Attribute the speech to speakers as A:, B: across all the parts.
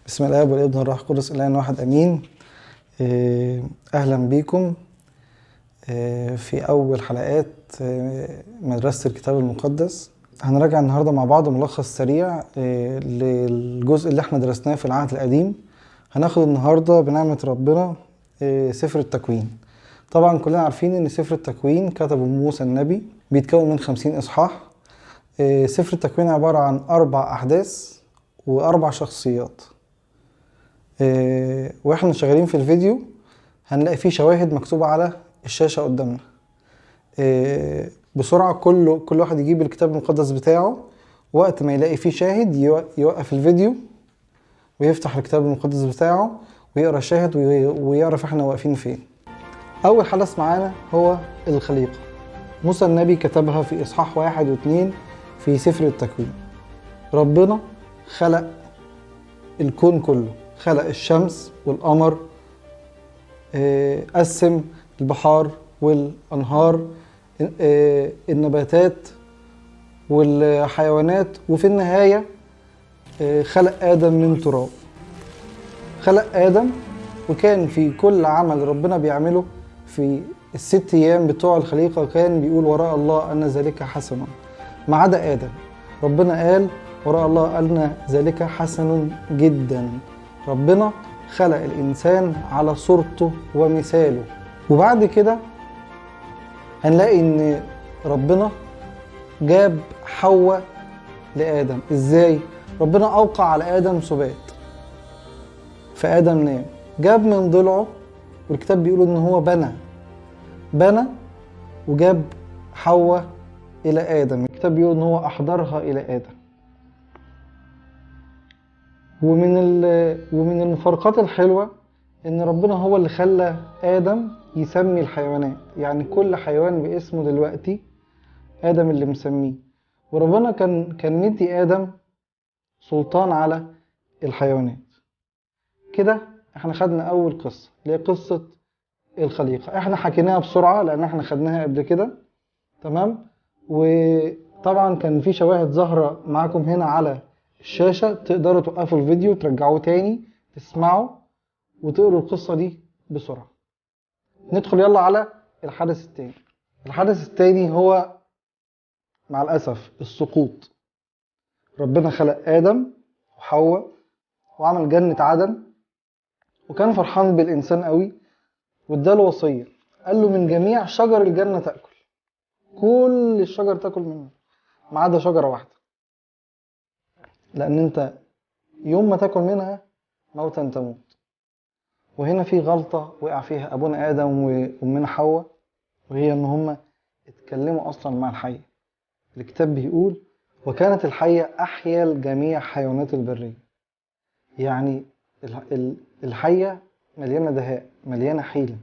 A: بسم الاب والابن والروح القدس الان واحد امين. اهلا بيكم في اول حلقات مدرسة الكتاب المقدس. هنراجع النهارده مع بعض ملخص سريع للجزء اللي احنا درسناه في العهد القديم. هناخد النهارده بنعمة ربنا سفر التكوين. طبعا كلنا عارفين ان سفر التكوين كتبه موسى النبي، بيتكون من 50 اصحاح. سفر التكوين عبارة عن 4 احداث و4 شخصيات. واحنا شغالين في الفيديو هنلاقي فيه شواهد مكتوبة على الشاشة قدامنا. بسرعة كل واحد يجيب الكتاب المقدس بتاعه، وقت ما يلاقي فيه شاهد يوقف الفيديو ويفتح الكتاب المقدس بتاعه ويقرأ الشاهد ويعرف احنا واقفين فين. أول حدث معانا هو الخليقة. موسى النبي كتبها في إصحاح 1 و2 في سفر التكوين. ربنا خلق الكون كله، خلق الشمس والقمر، قسم البحار والأنهار، النباتات والحيوانات، وفي النهاية خلق آدم من تراب. خلق آدم، وكان في كل عمل ربنا بيعمله في ال6 أيام بتوع الخليقة كان بيقول وراء الله أن ذلك حسن، ما عدا آدم. ربنا قال وراء الله أن ذلك حسن جدا. ربنا خلق الإنسان على صورته ومثاله. وبعد كده هنلاقي إن ربنا جاب حواء لآدم. إزاي؟ ربنا أوقع على آدم سبات، فآدم نام، جاب من ضلعه، والكتاب بيقول إن هو بنى وجاب حواء إلى آدم. الكتاب بيقول إن هو أحضرها إلى آدم. ومن المفارقات الحلوة إن ربنا هو اللي خلى آدم يسمي الحيوانات، يعني كل حيوان باسمه دلوقتي آدم اللي مسميه. وربنا كان مدي آدم سلطان على الحيوانات. كده احنا خدنا أول قصة اللي هي قصة الخليقة. احنا حكيناها بسرعة لأن احنا خدناها قبل كده، تمام؟ وطبعا كان في شواهد ظاهرة معاكم هنا على الشاشة، تقدروا توقفوا الفيديو ترجعوه تاني تسمعوا وتقروا القصة دي بسرعة. ندخل يلا على الحدث التاني. الحدث التاني هو مع الأسف السقوط. ربنا خلق آدم وحواء وعمل جنة عدن، وكان فرحان بالإنسان قوي، واداله وصية، قال له من جميع شجر الجنة تأكل، كل الشجر تأكل منه ما عدا شجرة واحدة، لأن أنت يوم ما تاكل منها موتا تموت. وهنا في غلطة وقع فيها أبونا آدم وأمنا حواء، وهي إن هما اتكلموا أصلا مع الحية. الكتاب بيقول وكانت الحية أحيا لجميع حيوانات البرية. يعني الحية مليانة دهاء، مليانة حيلة.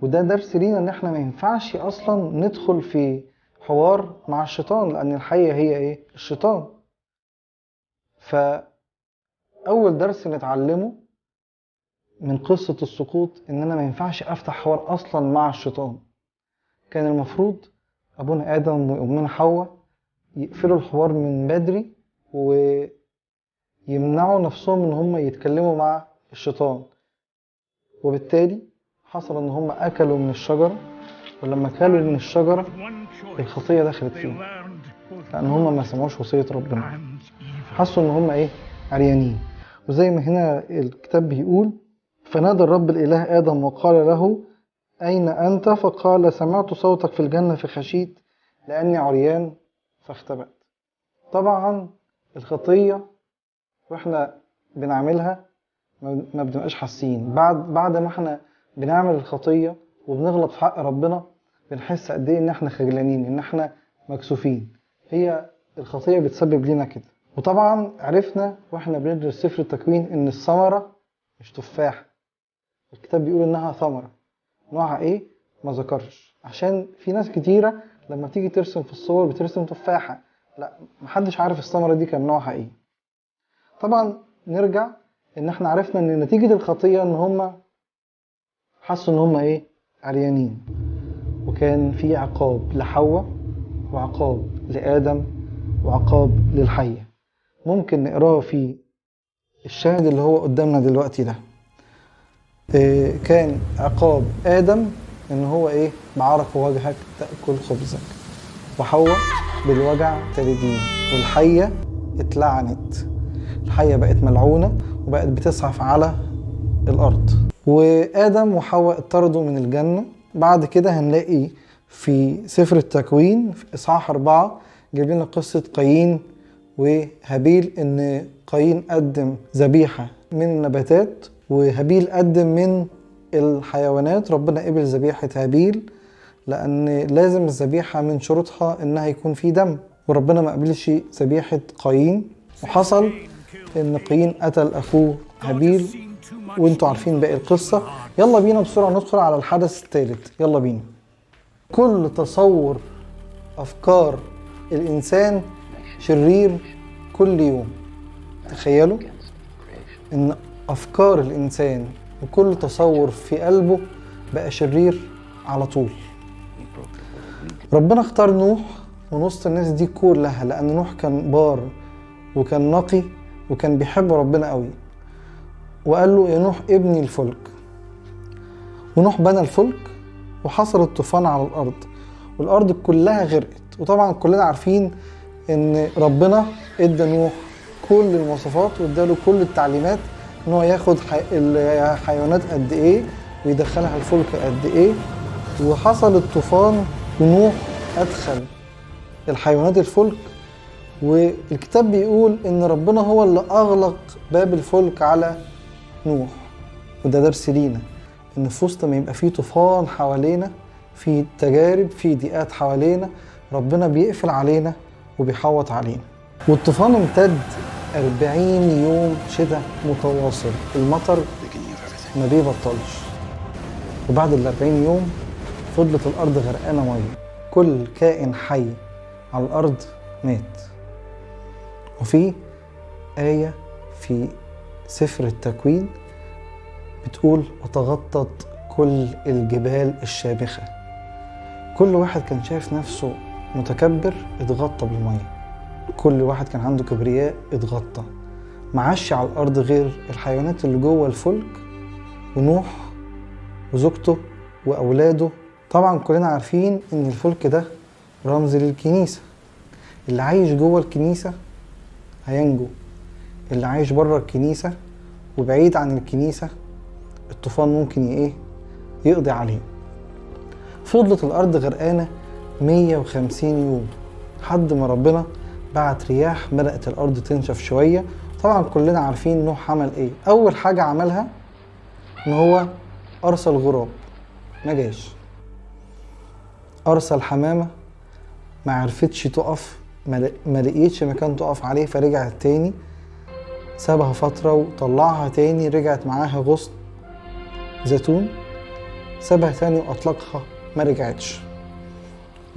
A: وده درس لينا إن احنا ما ينفعش أصلا ندخل في حوار مع الشيطان، لأن الحية هي إيه؟ الشيطان. فأول درس نتعلمه من قصة السقوط إن أنا ما ينفعش أفتح حوار أصلا مع الشيطان. كان المفروض أبونا آدم وأمنا حواء يقفلوا الحوار من بدري ويمنعوا نفسهم إن هم يتكلموا مع الشيطان، وبالتالي حصل إن هم أكلوا من الشجرة، ولما أكلوا من الشجرة الخطية دخلت فيهم، لأن هم ما سمعوش وصية ربنا، حسوا إن هم إيه؟ عريانين. وزي ما هنا الكتاب بيقول فنادى الرب الإله آدم وقال له أين أنت؟ فقال سمعت صوتك في الجنة فخشيت لأني عريان فاختبأت. طبعا الخطية وإحنا بنعملها ما بنبقاش حاسين. بعد ما إحنا بنعمل الخطية وبنغلط في حق ربنا بنحس قد إيه إن إحنا خجلانين، إن إحنا مكسوفين. هي الخطية بتسبب لنا كده. وطبعا عرفنا واحنا بندرس سفر التكوين ان الثمرة مش تفاح، الكتاب بيقول انها ثمرة، نوعها ايه ما ذكرش، عشان في ناس كتيرة لما تيجي ترسم في الصور بترسم تفاحة، لا محدش عارف الثمرة دي كان نوعها ايه. طبعا نرجع ان احنا عرفنا ان نتيجة الخطية ان هم حسوا ان هم ايه؟ عريانين. وكان في عقاب لحواء وعقاب لآدم وعقاب للحية. ممكن نقراه في الشاهد اللي هو قدامنا دلوقتي ده كان عقاب آدم إن هو إيه؟ بعرق وجهك تأكل خبزك، وحواء بالوجع تلدين، والحية اتلعنت، الحية بقت ملعونة وبقت بتزحف على الأرض. وآدم وحواء اتطردوا من الجنة. بعد كده هنلاقي في سفر التكوين في إصحاح 4 جايب لنا قصة قايين وهابيل، إن قايين قدم ذبيحة من النباتات وهابيل قدم من الحيوانات. ربنا قبل ذبيحة هابيل لأن لازم الذبيحة من شروطها إنها يكون في دم، وربنا ما قبلش ذبيحة قايين. وحصل إن قايين قتل أخوه هابيل، وانتوا عارفين باقي القصة. يلا بينا بسرعة ندخل على الحدث الثالث. يلا بينا. كل تصور أفكار الإنسان شرير كل يوم. تخيلوا إن أفكار الإنسان وكل تصور في قلبه بقى شرير على طول. ربنا اختار نوح ونص الناس دي كلها لأن نوح كان بار وكان نقي وكان بيحب ربنا قوي، وقال له يا نوح ابني الفلك. ونوح بنى الفلك وحصل الطوفان على الأرض والأرض كلها غرقت. وطبعا كلنا عارفين إن ربنا ادى نوح كل المواصفات واداله كل التعليمات إن هو ياخد الحيوانات قد إيه ويدخلها الفلك قد إيه. وحصل الطوفان ونوح أدخل الحيوانات الفلك، والكتاب بيقول إن ربنا هو اللي أغلق باب الفلك على نوح. وده درس لينا إن في وسط ما يبقى فيه طوفان حوالينا، في تجارب، في ضيقات حوالينا، ربنا بيقفل علينا وبيحوط علينا. والطوفان امتد 40 يوم شتاء متواصل، المطر ما بيبطلش. وبعد 40 يوم فضلت الأرض غرقانة مية، كل كائن حي على الأرض مات. وفي آية في سفر التكوين بتقول وتغطت كل الجبال الشامخة. كل واحد كان شايف نفسه متكبر اتغطى بالمية، كل واحد كان عنده كبرياء اتغطى، معاش على الأرض غير الحيوانات اللي جوه الفلك ونوح وزوجته وأولاده. طبعا كلنا عارفين إن الفلك ده رمز للكنيسة، اللي عايش جوه الكنيسة هينجو، اللي عايش بره الكنيسة وبعيد عن الكنيسة الطوفان ممكن يقضي عليه. فضلت الأرض غرقانة 150 يوم لحد ما ربنا بعت رياح بدأت الأرض تنشف شوية. طبعا كلنا عارفين نوح عمل ايه. أول حاجة عملها إن هو أرسل غراب، ما جاش. أرسل حمامة، ما عرفتش تقف، ما لقيتش مكان تقف عليه، فرجعت تاني. سابها فترة وطلعها تاني، رجعت معاها غصن زيتون، سابها تاني وأطلقها، ما رجعتش.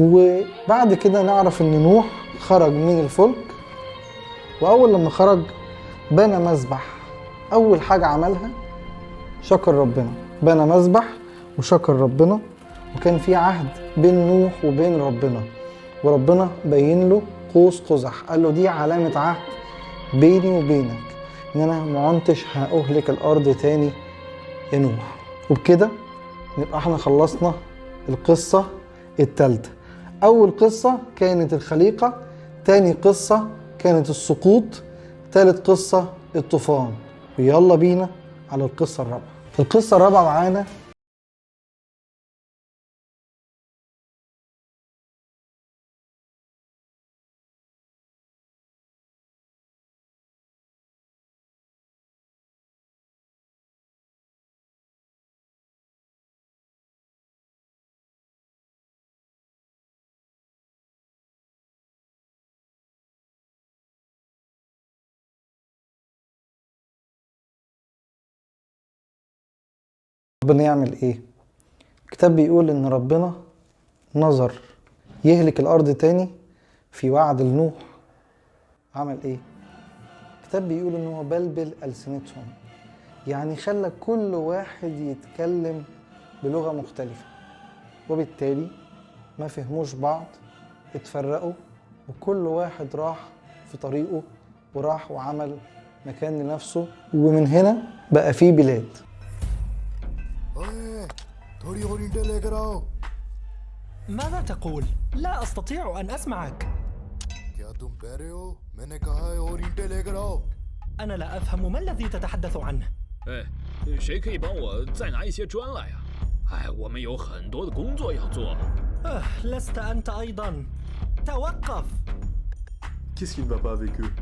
A: وبعد كده نعرف إن نوح خرج من الفلك، وأول لما خرج بنى مذبح. أول حاجة عملها شكر ربنا، بنى مذبح وشكر ربنا. وكان في عهد بين نوح وبين ربنا، وربنا بين له قوس قزح، قال له دي علامة عهد بيني وبينك إن أنا ما عنتش هأهلك الأرض تاني يا نوح. وبكده نبقى احنا خلصنا القصة الثالثة. أول قصة كانت الخليقة، تاني قصة كانت السقوط، تالت قصة الطوفان. ويلا بينا على القصة الرابعة. القصة الرابعة معانا ربنا يعمل ايه؟ الكتاب بيقول ان ربنا نظر يهلك الارض تاني في وعد لنوح. عمل ايه؟ الكتاب بيقول ان هو بلبل ألسنتهم، يعني خلى كل واحد يتكلم بلغة مختلفة، وبالتالي ما فهموش بعض، اتفرقوا، وكل واحد راح في طريقه وراح وعمل مكان لنفسه، ومن هنا بقى فيه بلاد.
B: ओए थोड़ी और ईंटें लेकर आओ।
C: ماذا تقول؟ لا أستطيع أن أسمعك.
B: क्या तुम बहरे हो? मैंने कहा है और ईंटें लेकर आओ।
C: أنا لا أفهم ما الذي تتحدث عنه.
D: 哎，谁可以帮我再拿一些砖来呀？哎，我们有很多的工作要做。
C: آه، لست أنت أيضا. توقف.
E: Qu'est-ce qui ne va pas avec eux?